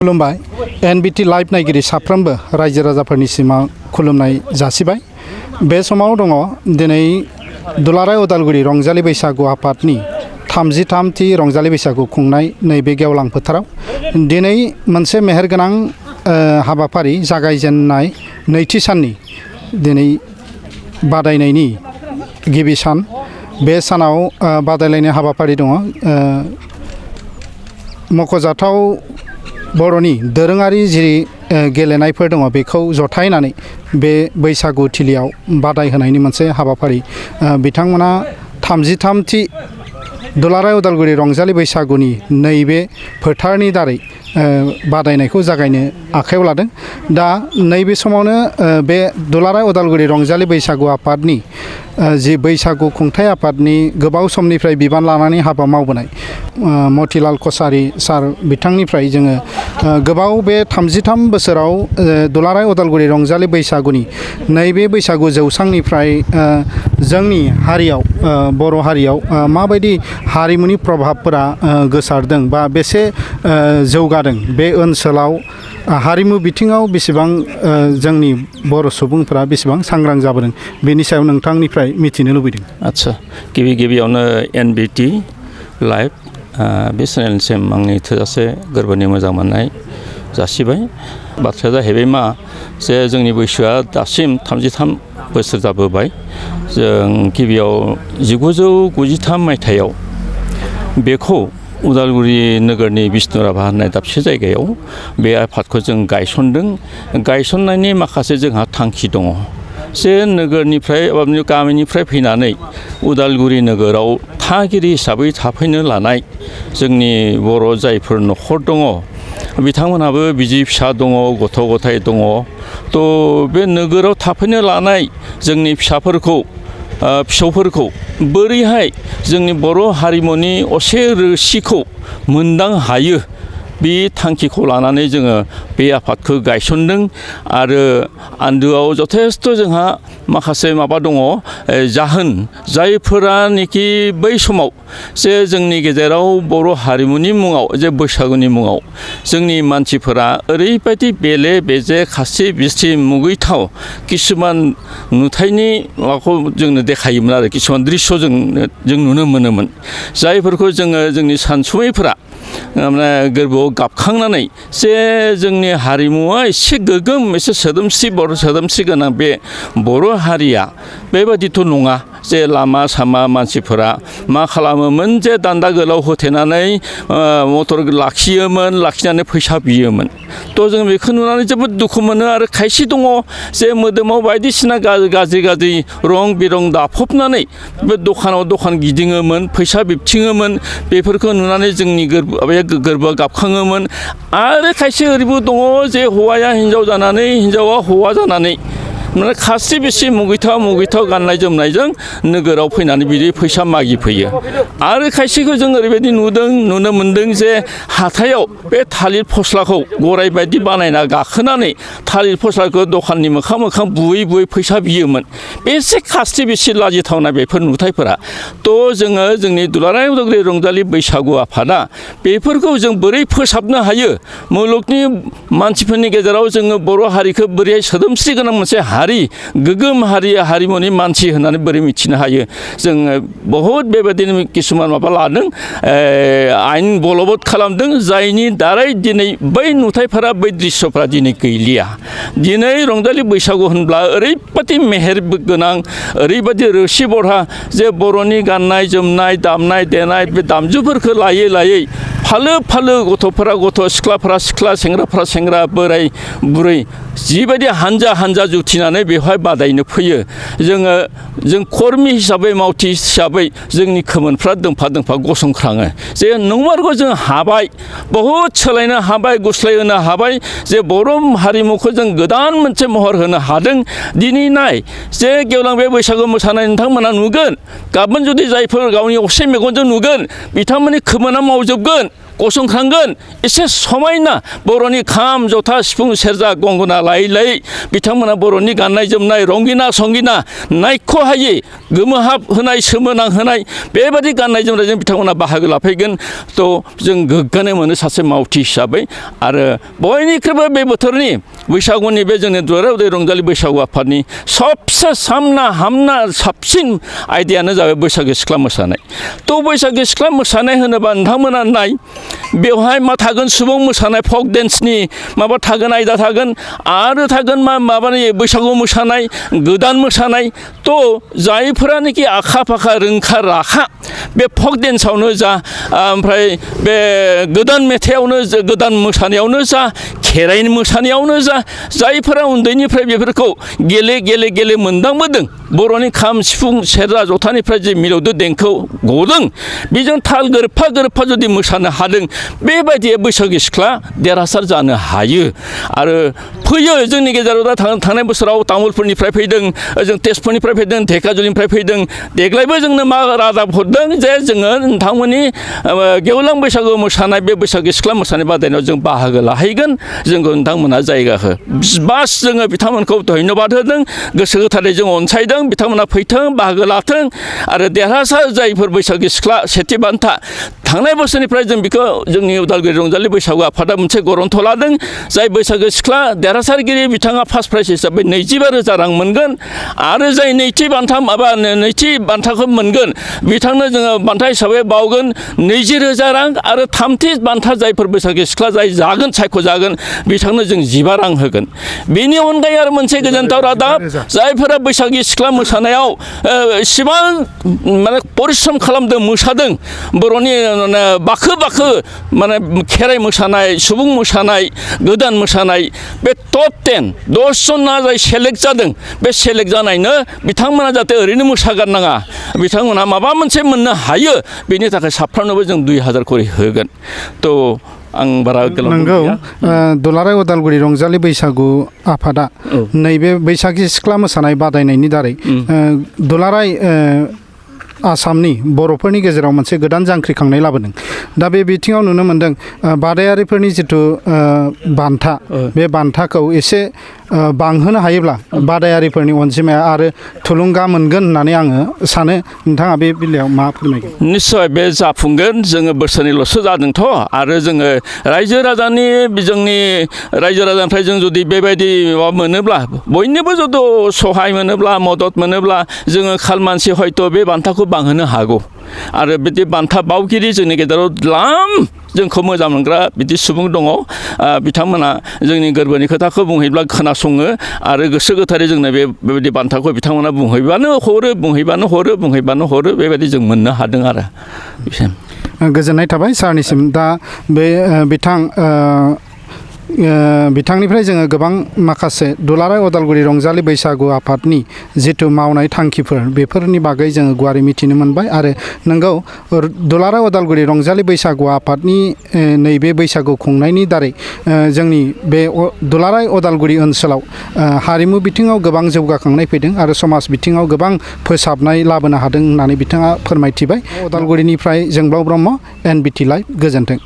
खुलुमबाय एनबिटि लाइभ नायगिरि साफ्रोमबो रायजो राजाफोरनिसिम खुलुमनाय जासिबाय। बे समाव दङ दिनै दुलाराय उदालगुरि रंजालि बैसागु आफादनि 33थि रंजालि बैसागु खुंनाय नैबे गेवलां फोथाराव दिनै मोनसे मेहेरगोनां हाबाफारि जागायजेननाय नैथि साननि दिनै बादायनायनि गिबि सान। बे सानाव बादायलायनाय हाबाफारि दङ। मख'जाथाव बर'नि दोरोङारि जि गेलेनायफोर दङ बेखौ जथायनानै बे बैसागु थिलियाव बादाय होनायनि मोनसे हाबाफारि बिथांमोना 33थि दुलाराय उदालगुरि रंजालि बैसागुनि नैबे फोथारनि दारै बादायनायखौ जागायनो आखायाव लादों। दा नैबे समावनो बे दुलाराय उदालगुरि रंजालि बैसागु आफादनि जि बैसागु खुंथाय आफादनि गोबाव समनिफ्राय बिबान लानानै हाबा मावबोनाय मतिलाल कसारि सार बिथांनिफ्राय जोङो गोबाव बे 33 बोसोराव दुलाराय उदालगुरि रंजालि बैसागुनि नैबे बैसागु जौसांनिफ्राय जोंनि हारियाव बर' हारियाव माबायदि हारिमुनि प्रभाबफोरा गोसारदों बा बेसे जौगादों, बे ओनसोलाव हारिमु बिथिङाव बेसेबां जोंनि बर' सुबुंफोरा बेसेबां सांग्रां जाबोदों, बेनि सायाव नोंथांनिफ्राय मिथिनो लुबैदों। आदसा, गिबियावनो एनबिटि लाइभ बे चेनेलसिम आंनि थोजासे गोरबोनि मोजां मोननाय जासिबाय। बाथ्राया जाहैबाय मा, जे जोंनि बैसोआ दासिम 33 बोसोर जाबोबाय। जों गिबियाव 1993 मायथाइयाव बेखौ उदालगुरि नोगोरनि बिष्णुराभा होननाय दाबसे जायगायाव बे आफादखौ जों गायसनदों। गायसननायनि माखासे जोंहा थांखि दङ जे नोगोरनिफ्राय गामिनिफ्राय फैनानै उदालगुरि नोगोराव थागिरि हिसाबै थाफैनो लानाय जोंनि बर' जायफोर न'खर दङ बिथांमोनहाबो बिसि फिसा दङ, गथ' गथाय दङ। थ' बे नोगोराव थाफैनो लानाय जोंनि फिसौफोरखौ बोरैहाय जोंनि बर' हारिमुनि असे रोसिखौ मोनदां हायो, बे थांखिखौ लानानै जोङो बे आफादखौ गायसनदों। आरो आन्दोआव जथेस्थ' जोंहा माखासे माबा दङ, जाहोन जायफोरानोखि बै समाव जे जोंनि गेजेराव बर' हारिमुनि मुङाव जे बैसागुनि मुङाव जोंनि मानसिफोरा ओरैबायदि बेले बेजे खासि बिसि मुगैथाव किसुमान नुथायनि माबाखौ जोंनो देखायोमोन आरो किसुमान दृश्य जों नुनो मोनोमोन, जायफोरखौ जोंनि सानसुमैफोरा गोरबोआव गाबखांनानै जे जोंनि हारिमुवा एसे गोगोम, एसे सोदोमस्रि गोनां बे बर' हारिया बेबादिथ' नङा। जे लामा सामा मानसिफोरा मा खालामोमोन, जे दान्दा गोलाव होथेनानै मटर लाखिनानै फैसा बियोमोन। थ' जों बेखौ नुनानै जोबोद दुखु मोनो। आरो खायसे दङ जे मोदोमाव बायदिसिना गाज्रि रं बिरं दाफबनानै बे दखान गिदिङोमोन, फैसा बिबथिङोमोन। बेफोरखौ नुनानै जोंनि गोरबोआ गाबखाङोमोन। आरो खायसे ओरैबो दङ जे हौवाया हिन्जाव जानानै, हिन्जावा हौवा जानानै माने खासि बिसि मुगैथाव गाननाय जोमनायजों नोगोराव फैनानै बिदि फैसा मागिफैयो। आरो खायसेखौ जों ओरैबायदि नुनो मोन्दों जे हाथायाव बे थालिर फस्लाखौ गराय बायदि बानायना गाखोनानै थालिर फस्लाखौ दखाननि मोखां बुयै फैसा बियोमोन। बेसे खासि बिसि लाजिथावना बेफोर नुथायफोरा। थ' जोङो जोंनि दुलाराय उदालगुरि रंजालि बैसागु आफादा बेफोरखौ जों बोरै फोसाबनो हायो, मुलुगनि मानसिफोरनि गेजेराव जोङो बर' हारिखौ बोरैहाय सोदोमस्रि गोनां मोनसे गोगोम हारिमुनि मानसि होननानै बोरै मिथिनो हायो, जोङो बहुद बेबायदिनो किसुमान माबा लादों, आयेन बलबत खालामदों, जायनि दारै दिनै बै नुथायफोरा, बै दृश्यफोरा दिनै गैलिया। दिनै रंजालि बैसागु होनब्ला ओरैबायदि मेहेर गोनां, ओरैबायदि रोसि बरहा जे बर'नि गाननाय जोमनाय, दामनाय देनाय बे दामजुफोरखौ लायै फालो गथ'फोरा सिख्लाफोरा सिख्ला, सेंग्राफोरा सेंग्रा, बोराय बुरै जिबायदि हानजा जुथिनानै बेवहाय बादायनो फैयो। जों कर्मि हिसाबै, मावथि हिसाबै जोंनि खोमोनफ्रा दोंफा गसंख्राङो जे नंमारगौ जों हाबाय, बहुद सोलायनो हाबाय, गुस्लायहोनो हाबाय, जे बर' हारिमुखौ जों गोदान मोनसे महर होनो हादों। दिनै नाय जे गेवलां बे बैसागु मोसानाय नोंथांमोना नुगोन, गाबोन जुदि जायफोर गावनि असे मेगनजों नुगोन बिथांमोननि खोमोना मावजोबगोन, गसंख्रांगोन एसे समायना बर'नि खाम जथा सिफुं सेरजा गंगोना लायै लायै बिथांमोना बर'नि गाननाय जोमनाय रंगिना संगिना नायख'हायै गोमोहाब होनाय सोमोनांहोनाय बेबायदि गाननाय जोमनायजों बिथांमोना बाहागो लाफैगोन थ' जों गोग्गानाय मोनो सासे मावथि हिसाबै आरो बयनिख्रुइबो बे बोथोरनि बैसागुनि बे जोंनि दुलाराय उदाय रंजालि बैसागु आफादनि सबसे सामना हामना साबसिन आयदायानो जाबाय बैसागो सिख्ला मोसानाय थ' बैसागो सिख्ला मोसानाय होनोबा नोंथांमोना नाय बेवहाय मा थागोन सुबुं मोसानाय फक डेन्सनि माबा थागोन आयदा थागोन आरो थागोन माबानि बैसागु मोसानाय गोदान मोसानाय थ' जायफोरानोखि आखा फाखा रोंखा राखा बे फक डेन्सआवनो जा ओमफ्राय बे गोदान मेथाइआवनो गोदान मोसानायावनो जा खेराइ मोसानायावनो जा जायफोरा उन्दैनिफ्राय बेफोरखौ गेले मोनदांबोदों बर'नि खाम सिफुं सेरजा जथानिफ्राय जे मिलौदो देंखो गदों बेजों ताल गोरोबफा जुदि मोसानो हादों बेबायदि बैसागु सिख्ला देरहासार जानो हायो आरो फैयो जोंनि गेजेराव दा थांनाय बोसोराव तामुलपुरनिफ्राय फैदों जों तेजपुरनिफ्राय फैदों धेकियाजुलिनिफ्राय फैदों देग्लायबो जोंनो मा रादाब हरदों जे जोङो नोंथांमोननि गेवलां बैसागु मोसानाय बे बैसागु सिख्ला मोसानाय बादायनायाव जों बाहागो लाहैगोन जोंखौ नोंथांमोना जायगा हो बास जोङो बिथांमोनखौ धन्यबाद होदों गोसो गोथारै जों अनसायदों बिथांमोना फैथों बाहागो लाथों आरो देरहासार जायफोर बैसागु सिख्ला सेथि बान्था थांनाय बोसोरनिफ्राय जों बेखौ जोंनि उदालगुरि रंजालि बैसागु आफादा मोनसे गरन्थ लादों जाय बैसागु सिख्ला देरहासारगिरि बिथाङा फार्स्ट प्राइज हिसाबै 25,000 रां मोनगोन आरो जाय नैथि बान्थाखौ मोनगोन बिथांनो जोङो बान्था हिसाबै बावगोन 20,000 रां आरो थामथि बान्था जायफोर बैसागु सिख्ला जाय जागोन सायख'जागोन बिथांनो जों 15 रां होगोन बेनि अनगायै आरो मोनसे गोजोनथाव रादाब जायफोरा बैसागु सिख्ला मोसानायाव इसिबां माने परिश्रम खालामदों मोसादों बर'नि बाखो माने खेराइ मोसानाय सुबुं मोसानाय गोदान मोसानाय बे टप 10 10 जना जाय सेलेक्ट जादों बे सेलेक्ट जानायनो बिथांमोना जाहाथे ओरैनो मोसागारनाङा बिथांमोना माबा मोनसे मोननो हायो बेनि थाखाय साफ्रोमनोबो जों 2,000 करि होगोन थ' आं बारा नंगौ दुलाराय उदालगुरि रंजालि बैसागु आफादा नैबे बैसागि सिख्ला मोसानाय बादायनायनि दारै दुलाराय आसामनि बर'फोरनि गेजेराव मोनसे गोदान जांख्रिखांनाय लाबोदों दा बे बिथिङाव नुनो मोनदों बादायारिफोरनि जिथु बान्था बे बान्थाखौ एसे बांहोनो हायोब्ला बादायारिफोरनि अनजिमाया आरो थुलुंगा मोनगोन होननानै आङो सानो नोंथाङा बे बेलायाव मा फोरमायगोन निस्सय बे जाफुंगोन जोङो बोसोरनैल'सो जादोंथ' आरो जोङो रायजो राजानिफ्राय जों जुदि बेबायदि माबा मोनोब्ला बयनिबो जुदि सहाय मोनोब्ला मदद मोनोब्ला जोङो खालमानसि हयथ' बे बान्थाखौ बांहोनो हागौ आरो बिदि बान्था बावगिरि जोंनि गेजेराव द्लाम जोंखौ मोजां मोनग्रा बिदि सुबुं दङ बिथांमोना जोंनि गोरबोनि खोथाखौ बुंहैब्ला खोनासङो आरो गोसो गोथारै जोंनो बेबायदि बान्थाखौ बिथांमोना बुंहैबानो हरो बेबायदि जों मोननो हादों आरो गोजोननाय थाबाय सारनिसिम दा बे बिथांनिफ्राय जोङो गोबां माखासे दुलाराय उदालगुरि रंजालि बैसागु आफादनि जिथु मावनाय थांखिफोर बेफोरनि बागै जोङो गुवारै मिथिनो मोनबाय आरो नंगौ दुलाराय उदालगुरि रंजालि बैसागु आफादनि नैबे बैसागु खुंनायनि दारै जोंनि बे दुलाराय उदालगुरि ओनसोलाव हारिमु बिथिङाव गोबां जौगाखांनाय फैदों आरो समाज बिथिङाव गोबां फोसाबनाय लाबोनो हादों होननानै बिथाङा फोरमायथिबाय उदालगुरिनिफ्राय जोंब्लाव ब्रह्म NBT लाइभ गोजोन्थों।